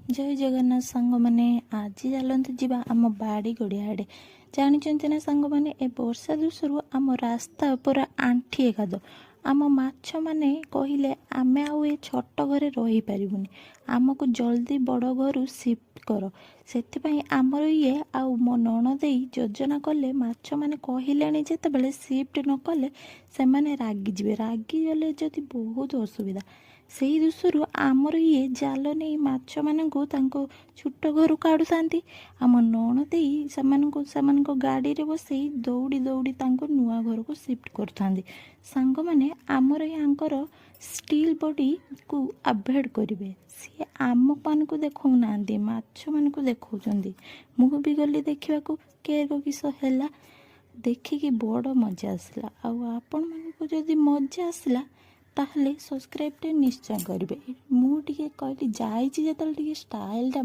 ଜୟ ଜଗନ୍ନାଥ ସାଙ୍ଗମାନେ। ଆଜି ଚାଲନ୍ତୁ ଯିବା ଆମ ବାଡ଼ି ଗଡ଼ିଆ ଆଡ଼େ। ଜାଣିଛନ୍ତି ନା ସାଙ୍ଗମାନେ, ଏ ବର୍ଷା ଦୋଷରୁ ଆମ ରାସ୍ତା ପୁରା ଆଣ୍ଠିଏ କାଦ। ଆମ ମାଛମାନେ କହିଲେ, ଆମେ ଆଉ ଏ ଛୋଟ ଘରେ ରହିପାରିବୁନି, ଆମକୁ ଜଲ୍ଦି ବଡ଼ ଘରୁ ସିଫ୍ଟ କର। ସେଥିପାଇଁ ଆମର ଇଏ ଆଉ ମୋ ନଣଦେଇ ଯୋଜନା କଲେ, ମାଛମାନେ କହିଲେଣି ଯେତେବେଳେ, ସିଫ୍ଟ ନ କଲେ ସେମାନେ ରାଗିଯିବେ। ରାଗିଗଲେ ଯଦି ବହୁତ ଅସୁବିଧା। ସେଇ ଦୃଶ୍ୟରୁ ଆମର ଇଏ ଜାଲ ନେଇ ମାଛମାନଙ୍କୁ ତାଙ୍କ ଛୋଟ ଘରୁ କାଢ଼ୁଥାନ୍ତି, ଆମ ନଣଦେଇ ସେମାନଙ୍କୁ ସେମାନଙ୍କ ଗାଡ଼ିରେ ବସେଇ ଦୌଡ଼ି ଦୌଡ଼ି ତାଙ୍କ ନୂଆ ଘରକୁ ସିଫ୍ଟ କରୁଥାନ୍ତି। ସାଙ୍ଗମାନେ, ଆମର ୟାଙ୍କର ଷ୍ଟିଲ୍ ବଡ଼ିକୁ ଆଭଏଡ଼ କରିବେ। ସିଏ ଆମମାନଙ୍କୁ ଦେଖାଉନାହାନ୍ତି, ମାଛମାନଙ୍କୁ ଦେଖାଉଛନ୍ତି। ମୁଁ ବି ଗଲି ଦେଖିବାକୁ, କେକ କିସ ହେଲା। ଦେଖିକି ବଡ଼ ମଜା ଆସିଲା। ଆଉ ଆପଣମାନଙ୍କୁ ଯଦି ମଜା ଆସିଲା, ତାହେଲେ ସବସ୍କ୍ରାଇବ୍ଟେ ନିଶ୍ଚୟ କରିବେ। ମୁଁ ଟିକେ କହିଲି, ଯାଇଛି ଯେତେବେଳେ ଟିକେ ଷ୍ଟାଇଲଟା